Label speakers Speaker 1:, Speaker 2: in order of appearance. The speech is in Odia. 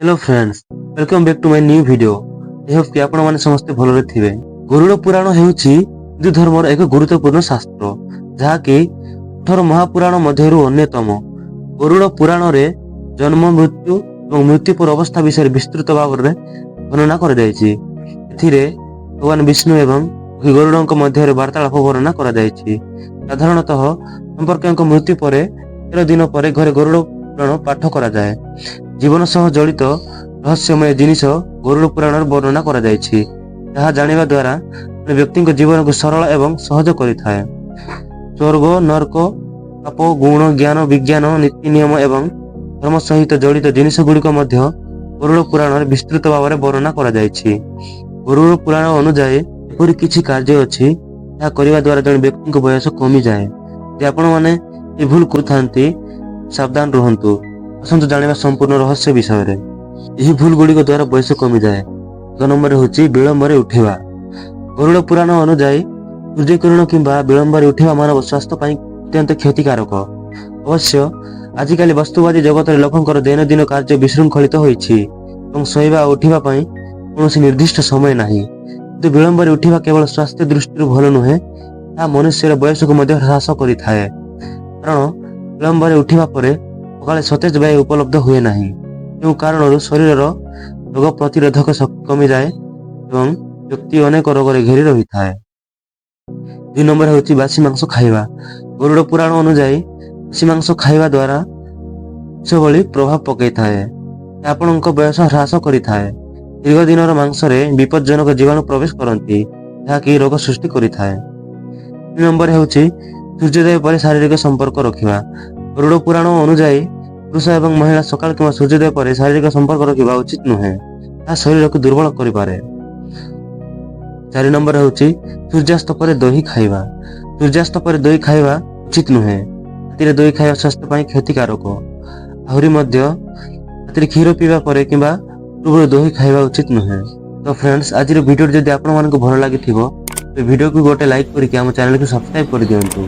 Speaker 1: Hello friends, welcome back to my new video. I hope କି ଆପଣମାନେ ସମସ୍ତେ ଭଲରେ ଥିବେ। ଗରୁଡ଼ ପୁରାଣ ହେଉଛି ହିନ୍ଦୁ ଧର୍ମର ଏକ ଗୁରୁତ୍ୱପୂର୍ଣ୍ଣ ଶାସ୍ତ୍ର, ଯାହାକି 18 ମହାପୁରାଣ ମଧ୍ୟରୁ ଅନ୍ୟତମ। ଗରୁଡ଼ ପୁରାଣରେ ଜନ୍ମ, ମୃତ୍ୟୁ ଏବଂ ମୃତ୍ୟୁ ପର ଅବସ୍ଥା ବିଷୟରେ ବିସ୍ତୃତ ଭାବରେ ବର୍ଣ୍ଣନା କରାଯାଇଛି। ଏଥିରେ ଭଗବାନ ବିଷ୍ଣୁ ଏବଂ ଗରୁଡ଼ଙ୍କ ମଧ୍ୟରେ ବାର୍ତ୍ତାଳାପ ବର୍ଣ୍ଣନା କରାଯାଇଛି। ସାଧାରଣତଃ ସମ୍ପର୍କୀୟଙ୍କ ମୃତ୍ୟୁ ପରେ 13 ଦିନ ପରେ ଘରେ ଗରୁଡ଼ ପୁରାଣ ପାଠ କରାଯାଏ। ଜୀବନ ସହ ଜଡ଼ିତ ରହସ୍ୟମୟ ଜିନିଷ ଗରୁଡ଼ ପୁରାଣରେ ବର୍ଣ୍ଣନା କରାଯାଇଛି, ଯାହା ଜାଣିବା ଦ୍ୱାରା ଜଣେ ବ୍ୟକ୍ତିଙ୍କ ଜୀବନକୁ ସରଳ ଏବଂ ସହଜ କରିଥାଏ। ସ୍ୱର୍ଗ, ନର୍କ, ପାପ, ଗୁଣ, ଜ୍ଞାନ, ବିଜ୍ଞାନ, ନୀତି ନିୟମ ଏବଂ ଧର୍ମ ସହିତ ଜଡ଼ିତ ଜିନିଷ ଗୁଡ଼ିକ ମଧ୍ୟ ଗରୁଡ଼ ପୁରାଣରେ ବିସ୍ତୃତ ଭାବରେ ବର୍ଣ୍ଣନା କରାଯାଇଛି। ଗରୁଡ଼ ପୁରାଣ ଅନୁଯାୟୀ ଏପରି କିଛି କାର୍ଯ୍ୟ ଅଛି, ଯାହା କରିବା ଦ୍ୱାରା ଜଣେ ବ୍ୟକ୍ତିଙ୍କ ବୟସ କମିଯାଏ। ଯଦି ଆପଣମାନେ ଏ ଭୁଲ କରୁଥାନ୍ତି, ସାବଧାନ ରୁହନ୍ତୁ। ଆସନ୍ତୁ ଜାଣିବା ସମ୍ପୂର୍ଣ୍ଣ ରହସ୍ୟ ବିଷୟରେ। ଏହି ଭୁଲ ଗୁଡ଼ିକ ଦ୍ୱାରା ବୟସ କମିଯାଏ। ଏକ ନମ୍ବର ହେଉଛି ବିଳମ୍ବରେ ଉଠିବା। ଗରୁଡ଼ ପୁରାଣ ଅନୁଯାୟୀ ସୂର୍ଯ୍ୟକିରଣ କିମ୍ବା ବିଳମ୍ବରେ ଉଠିବା ମାନବ ସ୍ୱାସ୍ଥ୍ୟ ପାଇଁ ଅତ୍ୟନ୍ତ କ୍ଷତିକାରକ। ଅବଶ୍ୟ ଆଜିକାଲି ବସ୍ତୁବାଦୀ ଜଗତରେ ଲୋକଙ୍କର ଦୈନନ୍ଦିନ କାର୍ଯ୍ୟ ବିଶୃଙ୍ଖଳିତ ହୋଇଛି ଏବଂ ଶୋଇବା ଓ ଉଠିବା ପାଇଁ କୌଣସି ନିର୍ଦ୍ଦିଷ୍ଟ ସମୟ ନାହିଁ। କିନ୍ତୁ ବିଳମ୍ବରେ ଉଠିବା କେବଳ ସ୍ୱାସ୍ଥ୍ୟ ଦୃଷ୍ଟିରୁ ଭଲ ନୁହେଁ, ତାହା ମନୁଷ୍ୟର ବୟସକୁ ମଧ୍ୟ ହ୍ରାସ କରିଥାଏ। କାରଣ ବିଳମ୍ବରେ ଉଠିବା ପରେ ସକାଳେ ସତେଜ ବାୟୁ ଉପଲବ୍ଧ ହୁଏ ନାହିଁ, ଯେଉଁ କାରଣରୁ ଶରୀରର ରୋଗ ପ୍ରତିରୋଧକ ଶକ୍ତି କମିଯାଏ ଏବଂ ବ୍ୟକ୍ତି ଅନେକ ରୋଗରେ ଘେରି ରହିଥାଏ। ଦୁଇ ନମ୍ବର ହେଉଛି ବାସି ମାଂସ ଖାଇବା। ଗରୁଡ଼ ପୁରାଣ ଅନୁଯାୟୀ ବାସି ମାଂସ ଖାଇବା ଦ୍ୱାରା ବିଷ ଭଳି ପ୍ରଭାବ ପକାଇଥାଏ। ଏହା ଆପଣଙ୍କ ବୟସ ହ୍ରାସ କରିଥାଏ। ଦୀର୍ଘ ଦିନର ମାଂସରେ ବିପଜ୍ଜନକ ଜୀବାଣୁ ପ୍ରବେଶ କରନ୍ତି, ଯାହାକି ରୋଗ ସୃଷ୍ଟି କରିଥାଏ। ତିନି ନମ୍ବର ହେଉଛି ସୂର୍ଯ୍ୟୋଦୟ ପରେ ଶାରୀରିକ ସମ୍ପର୍କ ରଖିବା। ଗରୁଡ଼ ପୁରାଣ ଅନୁଯାୟୀ ପୁରୁଷ ଏବଂ ମହିଳା ସକାଳ କିମ୍ବା ସୂର୍ଯ୍ୟୋଦୟ ପରେ ଶାରୀରିକ ସମ୍ପର୍କ ରଖିବା ଉଚିତ ନୁହେଁ। ଏହା ଶରୀରକୁ ଦୁର୍ବଳ କରିପାରେ। ଚାରି ନମ୍ବର ହେଉଛି ସୂର୍ଯ୍ୟାସ୍ତ ପରେ ଦହି ଖାଇବା। ସୂର୍ଯ୍ୟାସ୍ତ ପରେ ଦହି ଖାଇବା ଉଚିତ ନୁହେଁ। ରାତିରେ ଦହି ଖାଇବା ସ୍ୱାସ୍ଥ୍ୟ ପାଇଁ କ୍ଷତିକାରକ। ଆହୁରି ମଧ୍ୟ ରାତିରେ କ୍ଷୀର ପିଇବା ପରେ କିମ୍ବା ପୂର୍ବରୁ ଦହି ଖାଇବା ଉଚିତ ନୁହେଁ। ତ ଫ୍ରେଣ୍ଡସ୍, ଆଜିର ଭିଡ଼ିଓଟି ଯଦି ଆପଣମାନଙ୍କୁ ଭଲ ଲାଗିଥିବ, ତ ଭିଡ଼ିଓକୁ ଗୋଟେ ଲାଇକ୍ କରିକି ଆମ ଚ୍ୟାନେଲକୁ ସବସ୍କ୍ରାଇବ କରିଦିଅନ୍ତୁ।